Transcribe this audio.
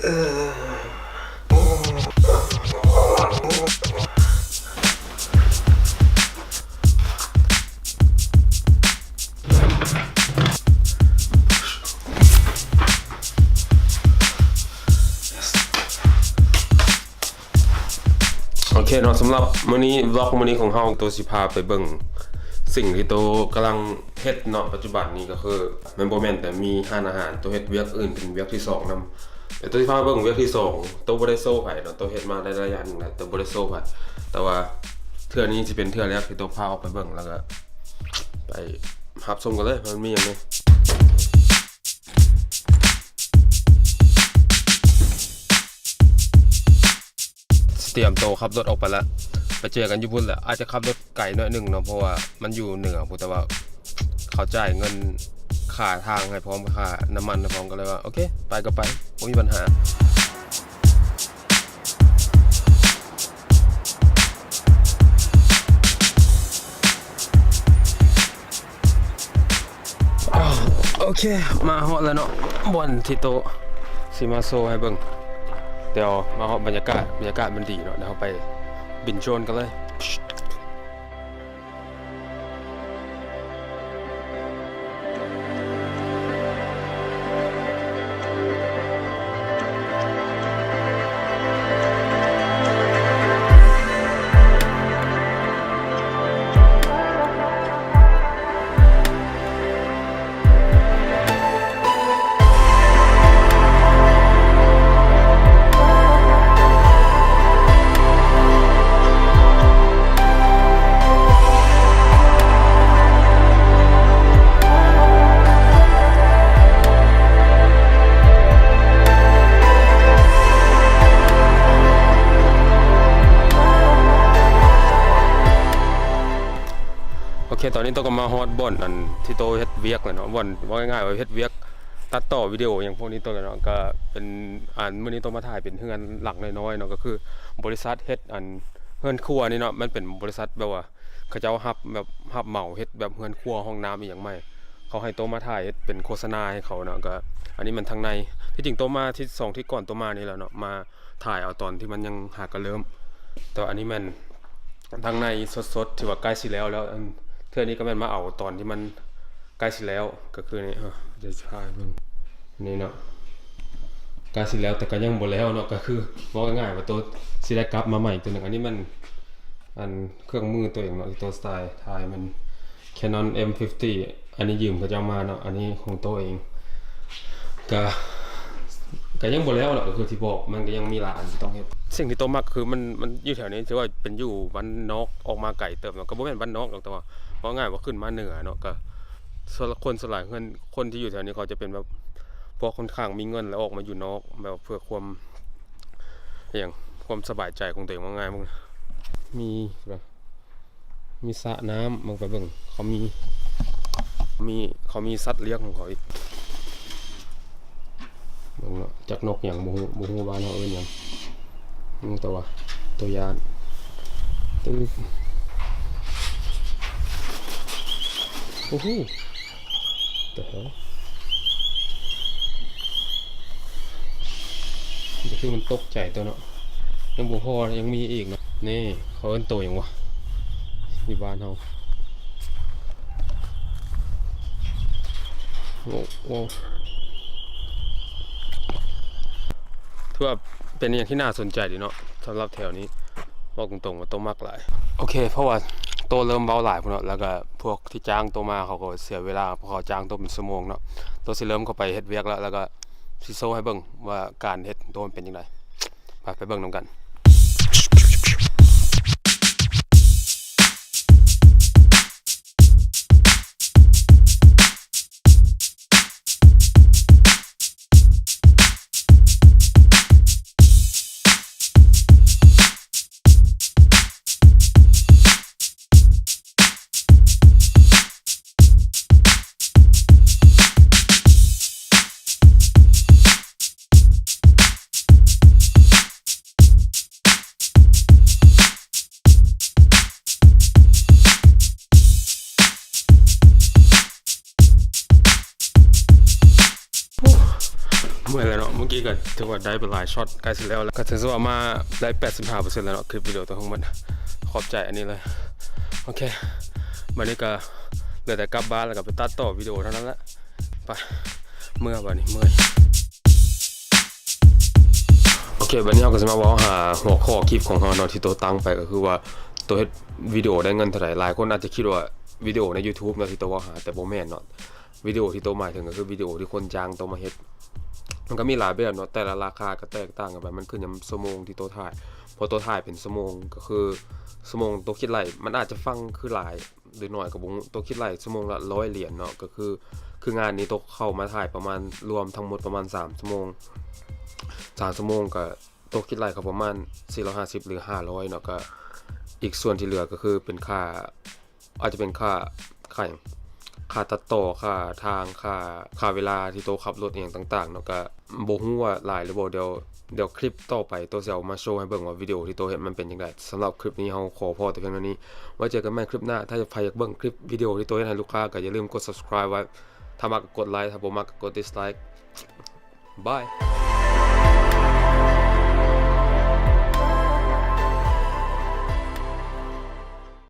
ໂອເຄເນາະ, ສຳລັບມື້ນີ້ ວລັອກມື້ນີ້ຂອງເຮົາ ໂຕຊິພາໄປເບິ່ງສິ່ງທີ່ໂຕກຳລັງເຮັດເນາະ. ປັດຈຸບັນນີ້ກໍຄື ມັນບໍ່ແມ່ນແຕ່ມີຮ້ານອາຫານ, ໂຕເຮັດວຽກອື່ນເປັນວຽກທີສອງນຳ. ແຕ່ໂຕຊິພາເບິ່ງວຽກທີສອງ, ໂຕບໍ່ໄດ້ໂຊໃຜເນາະ, ໂຕເຮັດມາໄດ້ໄລຍະໜຶ່ງແລ້ວ ແຕ່ບໍ່ໄດ້ໂຊໃຜ. ແຕ່ວ່າເທື່ອນີ້ຊິເປັນເທື່ອແລກທີ່ໂຕພາອອກໄປເບິ່ງ, ແລ້ວກໍໄປຮັບຊົມກັນເລີຍວ່າມັນມີຫຍັງແດ່. ຊິຕຽມໂຕຂັບລົດອອກໄປລະ, ໄປເຈີກັນຢູ່ພຸ້ນແຫຼະ. ອາດຈະຂັບລົດໄກໜ້ອຍໜຶ່ງເນາະ ເພາະວ່າມັນຢູ່ເໜືອພຸ້ນ, ແຕ່ວ່າເຂົາຈ່າຍເງິນຄ່າທາງໃຫ້ພ້ອມ, ຄ່ານ້ຳມັນໃຫ້ພ້ອມ, ກໍເລີຍວ່າ ໂອເຄ ໄປກໍໄປ ບໍ່ມີບັນຫາ. ໂອເຄ ມາຮອດແລ້ວເນາະ ບ່ອນທີ່ໂຕຊິມາໂຊໃຫ້ເບິ່ງ. ດຽວມາຮອດບັນຍາກາດ, ບັນຍາກາດມັນດີເນາະ, ດຽວເຮົາໄປບິນໂດຣນກັນເລີຍ. ໂອເຄ ຕອນນີ້ໂຕກໍມາຮອດບ່ອນອັນທີ່ໂຕເຮັດວຽກແລ້ວເນາະ, ບ່ອນ ເວົ້າງ່າຍໆວ່າເຮັດວຽກຕັດຕໍ່ວິດີໂອຫຍັງພວກນີ້ໂຕເນາະ. ກໍເປັນອັນ ມື້ນີ້ໂຕມາຖ່າຍເປັນເຮືອນຫຼັງນ້ອຍໆເນາະ, ກໍຄືບໍລິສັດເຮັດອັນເຮືອນຄົວນີ້ເນາະ, ມັນເປັນບໍລິສັດແບບວ່າ ເຂົາເຈົ້າຮັບແບບ ຮັບເໝົາເຮັດແບບເຮືອນຄົວ ຫ້ອງນ້ຳ ອີ່ຫຍັງໃໝ່. ເຂົາໃຫ້ໂຕມາຖ່າຍເປັນໂຄສະນາໃຫ້ເຂົາເນາະ. ກໍອັນນີ້ມັນທາງໃນ, ທີ່ຈິງໂຕມາທິດສອງທິດກ່ອນໂຕມານີ້ແລ້ວເນາະ, ມາຖ່າຍເອົາຕອນທີ່ມັນຍັງຫາກະເລີ່ມ. ແຕ່ວ່າອັນນີ້ແມ່ນທາງໃນສົດໆ ທີ່ວ່າໃກ້ຊິແລ້ວແລ້ວ. ອັນເທື່ອນີ້ກໍແມ່ນມາເອົາຕອນທີ່ມັນໃກ້ຊິແລ້ວ, ກໍຄືນີ້ ເອີ ດຽວຊິຖ່າຍເບິ່ງ. ນີ້ເນາະ ໃກ້ຊິແລ້ວ ແຕ່ກໍຍັງບໍ່ແລ້ວເນາະ, ກໍຄືເວົ້າງ່າຍໆວ່າໂຕຊິໄດ້ກັບມາໃໝ່ອີກເທື່ອໜຶ່ງ. ອັນນີ້ມັນ ອັນເຄື່ອງມືໂຕເອງເນາະ ທີ່ໂຕສະໄຕລ໌ຖ່າຍແມ່ນ Canon M fifty, ອັນນີ້ຢືມເຂົາເຈົ້າມາເນາະ, ອັນນີ້ຂອງໂຕເອງ. ກະ ກະຍັງບໍ່ແລ້ວເນາະ, ກໍຄືທີ່ບອກ ມັນກໍຍັງມີຫຼາຍອັນທີ່ຕ້ອງເຮັດ. ສິ່ງທີ່ໂຕມັກຄືມັນ ມັນຢູ່ແຖວນີ້ ຖືວ່າເປັນຢູ່ບ້ານນອກ ອອກມາໄກເຕີບເນາະ, ກໍບໍ່ແມ່ນບ້ານນອກດອກ ແຕ່ວ່າເວົ້າງ່າຍວ່າຂຶ້ນມາເໜືອເນາະ, ກໍ ສ່ວນ ຄົນສ່ວນຫຼາຍເຮືອນ ຄົນທີ່ຢູ່ແຖວນີ້ເຂົາຈະເປັນແບບພວກຂ້ອນຂ້າງມີເງິນ ແລ້ວອອກມາຢູ່ນອກ ແບບເພື່ອຄວາມ ອີ່ຫຍັງ ຄວາມສະບາຍໃຈຂອງຕົວເອງ ວ່າງ່າຍ. ເບິ່ງ ມີ ມີສະນ້ຳ, ເບິ່ງໄປເບິ່ງ ເຂົາມີ ມີ ເຂົາມີສັດລ້ຽງຂອງເຂົາອີກ. ເບິ່ງເນາະ ຈັກນົກຫຍັງ ບໍ່ຮູ້ ບໍ່ຮູ້ບ້ານເຮົາເອີ້ນຫຍັງ. ອືມ ແຕ່ວ່າໂຕຢ້ານ ຕຶບ ໂອ້ໂຫ ແຕ່ ກໍຄືມັນຕົກໃຈຕົວເນາະ. ຍັງບໍ່ພໍ ຍັງມີອີກເນາະ. ນີ້ ເຂົາເອີ້ນໂຕຫຍັງວະ ຢູ່ບ້ານເຮົາ? ໂອ້ ໂອ້ ຖືວ່າເປັນຫຍັງທີ່ໜ້າສົນໃຈດີເນາະ ສຳລັບແຖວນີ້. ເວົ້າຕົງໆວ່າໂຕມັກຫຼາຍ. ໂອເຄ ເພາະວ່າໂຕເລີ່ມເວົ້າຫຼາຍພຸ້ນເນາະ, ແລ້ວກໍພວກທີ່ຈ້າງໂຕມາເຂົາກໍເສຍເວລາ, ເພາະເຂົາຈ້າງໂຕເປັນຊົ່ວໂມງເນາະ. ໂຕຊິເລີ່ມເຂົ້າໄປເຮັດວຽກແລ້ວ, ແລ້ວກໍຊິໂຊໃຫ້ເບິ່ງວ່າການເຮັດຂອງໂຕມັນເປັນຈັ່ງໃດ. ໄປ ໄປເບິ່ງນຳກັນ. ເມື່ອຍແລ້ວເນາະ ເມື່ອກີ້ກໍຖືວ່າໄດ້ໄປຫຼາຍຊັອດ ໃກ້ຊິແລ້ວແລ້ວ ກໍຖືວ່າມາໄດ້ແປດສິບຫ້າເປີເຊັນແລ້ວເນາະ ຄລິບວິດີໂອຕົວທັງໝົດ. ຂອບໃຈອັນນີ້ເລີຍ. ໂອເຄ ບັດນີ້ກໍເຫຼືອແຕ່ກັບບ້ານ ແລ້ວກໍໄປຕັດຕໍ່ວິດີໂອເທົ່ານັ້ນແຫຼະ. ໄປ ເມື່ອຍ ບັດນີ້ເມື່ອຍ. ໂອເຄ ບັດນີ້ເຮົາກໍຊິມາເວົ້າຫາຫົວຂໍ້ຄລິບຂອງເຮົາເນາະ ທີ່ໂຕຕັ້ງໄປ ກໍຄືວ່າໂຕເຮັດວິດີໂອໄດ້ເງິນເທົ່າໃດ. ຫຼາຍຄົນອາດຈະຄິດວ່າວິດີໂອໃນ YouTube ເນາະ ທີ່ໂຕເວົ້າຫາ ແຕ່ບໍ່ແມ່ນເນາະ. ວິດີໂອທີ່ໂຕໝາຍເຖິງກໍຄືວິດີໂອທີ່ຄົນຈ້າງໂຕມາເຮັດ. ມັນກໍມີຫຼາຍແບບເນາະ ແຕ່ລະລາຄາກໍແຕກຕ່າງກັນໄປ ມັນຂຶ້ນກັບຊົ່ວໂມງທີ່ໂຕຖ່າຍ. ເພາະໂຕຖ່າຍເປັນຊົ່ວໂມງ ກໍຄືຊົ່ວໂມງໂຕຄິດໄລ່ ມັນອາດຈະຟັງຄືຫຼາຍ ຫຼືໜ້ອຍກໍບໍ່ຮູ້ ໂຕຄິດໄລ່ຊົ່ວໂມງລະຮ້ອຍຫຼຽນເນາະ. ກໍຄື ຄືງານນີ້ໂຕເຂົ້າມາຖ່າຍປະມານ ລວມທັງໝົດປະມານສາມຊົ່ວໂມງ ສາມຊົ່ວໂມງກໍໂຕຄິດໄລ່ກໍປະມານສີ່ຮ້ອຍຫ້າສິບ ຫຼືຫ້າຮ້ອຍເນາະ. ກໍອີກສ່ວນທີ່ເຫຼືອກໍຄືເປັນຄ່າ ອາດຈະເປັນຄ່າ ຄ່າຫຍັງ ຄ່າຕັດຕໍ່ ຄ່າທາງ ຄ່າ ຄ່າເວລາທີ່ໂຕຂັບລົດອີ່ຫຍັງຕ່າງໆເນາະ. ກໍບໍ່ຮູ້ວ່າຫຼາຍຫຼືບໍ່ ດຽວ ດຽວຄລິບຕໍ່ໄປໂຕຊິເອົາມາໂຊໃຫ້ເບິ່ງວ່າວິດີໂອທີ່ໂຕເຮັດມັນເປັນຈັ່ງໃດ. ສຳລັບຄລິບນີ້ເຮົາຂໍພໍແຕ່ພຽງເທົ່ານີ້ ໄວ້ເຈີກັນໃໝ່ຄລິບໜ້າ. ຖ້າໃຜຢາກເບິ່ງຄລິບວິດີໂອທີ່ໂຕເຮັດໃຫ້ລູກຄ້າ ກໍຢ່າລືມກົດ subscribe ໄວ້. ຖ້າມັກກໍກົດໄລ ຖ້າບໍ່ມັກກໍກົດ dislike. ບາຍ.